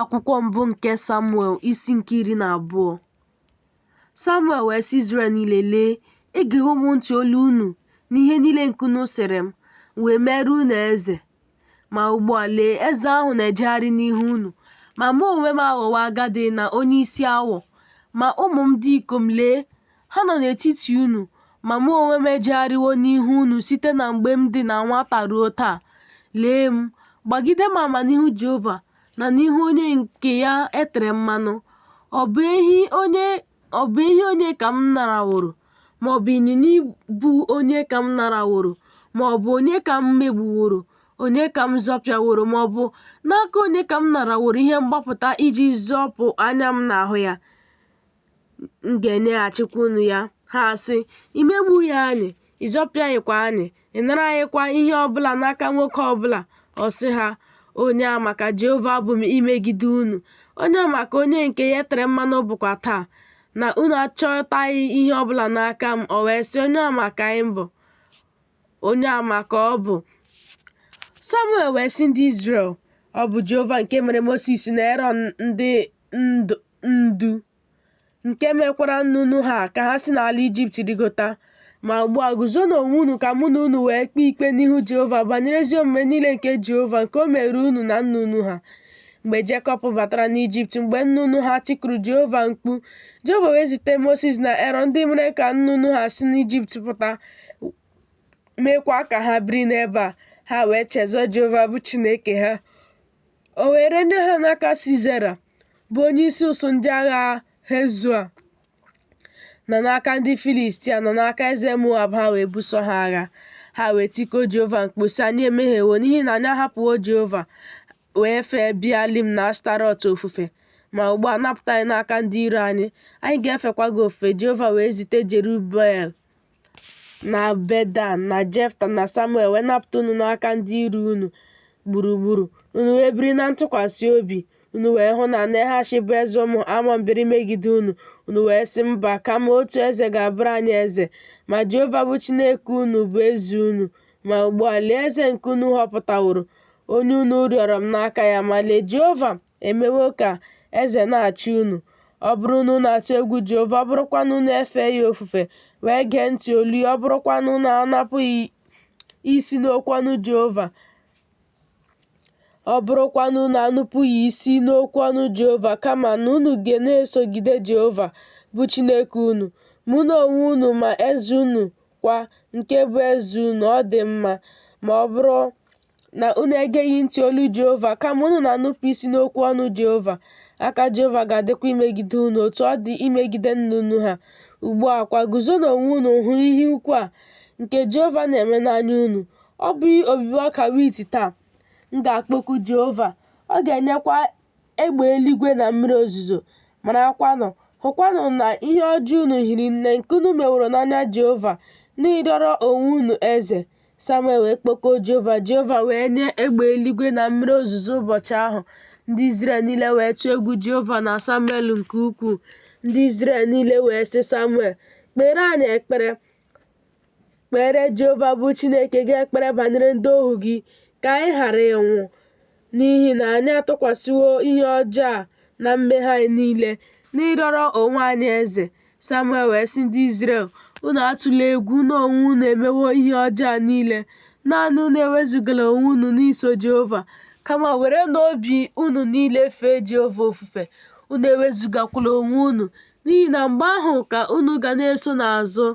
Akwụkwọ mbụ nke Samuel isi nke 12. Samuel wee sị Izrel niile, Lee, egewo m ntị olu unu n'ihe niile nke unu sịrị m, m wee mere unu eze. Ma ugbu a, lee, eze ahụ na-ejegharị n'ihu unu, ma mụ onwe m aghọwo agadi na onye isi awọ. Ma ụmụ m ndị ikom, lee, ha nọ n'etiti unu, ma mụ onwe m ejegharịwo n'ihu unu site na mgbe m dị na nwata ruo taa. Lee m, gbagide m ama n'ihu Jehova na n'ihu onye nke ya e tere mmanụ. Ọ bụ ehi onye ka m naraworo, ma ọ bụ ịnyịnya ibu onye ka m naraworo, ma ọ bụ onye ka m megbuworo, onye ka m zọpịaworo, ma ọ bụ n'aka onye ka m naraworo ihe mgbapụta iji zọpụ anya m n'ahụ ya? M ga-enyeghachikwa unu ya. Ha asị, I megbughị anyị, ị zọpịaghịkwa anyị, ị naraghịkwa ihe ọ bụla n'aka nwoke ọ bụla. Ọ sị ha, Onye ama ka Jehova bụ m imegide unu, onye ama ka onye nke ya e tere mmanụ bụkwa taa, na unu achọtaghị ihe ọ bụla n'aka m. O wee sị, Onye ama ka anyị bụ, onye ama ka ọ bụ. Samuel wee sị ndị Izrel, Ọ bụ Jehova nke mere Mosis na Erọn ndị ndu, nke mekwara nna unu ha ka ha si n'ala Ijipt rigota. Ma ugbu a, guzonụ onwe unu ka mụ na unu wee kpee ikpe n'ihu Jehova banyere ezi omume niile nke Jehova nke o mere unu na nna unu ha. Mgbe Jekọb batara n'Ijipt, mgbe nna unu ha tikuru Jehova mkpu, Jehova wee zite Mosis na Erọn ndị mere ka nna unu ha si n'Ijipt pụta, meekwa ka ha biri n'ebe a. Ha wee chezọọ Jehova bụ Chineke ha. O wee renye ha n'aka Sisera, bụ onyeisi ụsụụ ndị agha Hezoa, na n'aka ndị Filistia, na n'aka eze Moab, ha wee buso ha agha. Ha wee tikuo Jehova mkpu, sị, Anyị emehiewo, n'ihi na anyị ahapụwo Jehova, wee fee Bealim na Ashtarọt ofufe. Ma ugbu a, napụta anyị n'aka ndị iro anyị, anyị ga-efekwa gị ofufe. Jehova wee zite Jerubel na Bedan na Jefta na Samuel wee napụta unu n'aka ndị iro unu gburugburu, unu wee biri na ntụkwasị obi. Unu wee hụ na Nehash bụ eze ụmụ Amọn bịara imegide unu, unu wee sị, Mba, kama otu eze ga-abụrụ anyị eze, ma Jehova bụ Chineke unu bụ eze unu. Ma ugbu a, lee eze nke unu họpụtaworo, onye unu rịọrọ m n'aka ya, ma lee, Jehova emewo ka eze na-achị unu. Ọ bụrụ na unu atụ egwu Jehova, ọ bụrụkwa na unu efee ya ofufe, wee gee ntị olu ya, ọ bụrụkwa na unu anupụghị isi n'okwu ọnụ Jehova, ọ bụrụkwa na unu anupụghị isi n'okwu ọnụ Jehova, kama na unu ga na-esogide Jehova bụ Chineke unu, ma unu onwe unu ma eze unu kwa, nke bụ eze unu, ọ dị mma. Ma ọ bụrụ na unu egeghị ntị olu Jehova, kama unu na-anupụ isi n'okwu ọnụ Jehova, aka Jehova ga-adịkwa imegide unu, otu ọ dị imegide nna unu ha. Ugbu a kwa, guzonụ onwe unu hụ ihe ukwu a nke Jehova na-eme n'anya unu. Ọ bụghị obibi ọka wit taa? M ga-akpọku Jehova, ọ ga-enyekwa egbe eluigwe na mmiri ozuzo. Marakwanụ, hụkwanụ na ihe ọjọọ unu hiri nne nke unu meworo n'anya Jehova, n'ịrịọrọ onwe unu eze. Samuel wee kpọkuo Jehova, Jehova wee nye egbe eluigwe na mmiri ozuzo ụbọchị ahụ. Ndị Izrel niile wee tụọ egwu Jehova na Samuel nke ukwuu. Ndị Izrel niile wee sị Samuel, Kpeere anyị ekpere, Kpeere Jehova bụ Chineke gị ekpere banyere ndị ohu gị, ka anyị ghara ịnwụ, n'ihi na anyị atụkwasịwo ihe ọjọọ a na mmehie anyị niile, n'ịrịọrọ onwe anyị eze. Samuel wee sị ndị Izrel, Unu atụla egwu, unu onwe unu emewo ihe ọjọọ a niile. Naanị unu ewezugala onwe unu n'iso Jehova, kama werenụ obi unu niile fee Jehova ofufe. Unu ewezugakwala onwe unu, n'ihi na mgbe ahụ ka unu ga na-eso n'azụ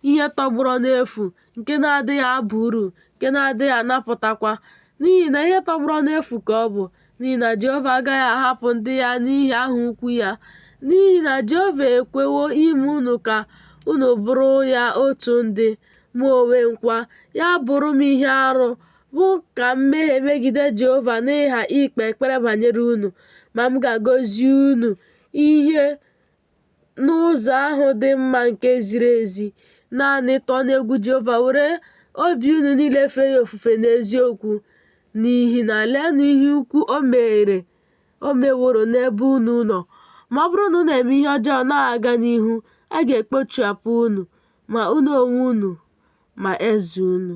ihe tọgbọrọ n'efu nke na-adịghị aba uru, nke na-adịghị anapụtakwa, n'ihi na ihe tọgbọrọ n'efu ka ọ bụ, n'ihi na Jehova agaghị ahapụ ndị ya n'ihi aha ukwu ya, n'ihi na Jehova ekwewo ime unu ka unu bụrụ ya otu ndị. Mụ onwe m kwa, ya bụrụ m ihe arụ, bụ ka m mehie megide Jehova n'ịgha ikpe ekpere banyere unu, ma m ga-agọzi unu ihe n'ụzọ ahụ dị mma nke ziri ezi. Naanị tụọnụ egwu Jehova, were obi unu niile fee ya ofufe n'eziokwu, n'ihi na leenụ ihe ukwu o mere o meworo n'ebe unu nọ. Ma ọ bụrụ na unu eme ihe ọjọọ na-aga n'ihu, a ga-ekpochapụ unu, ma unu onwe unu ma eze unu.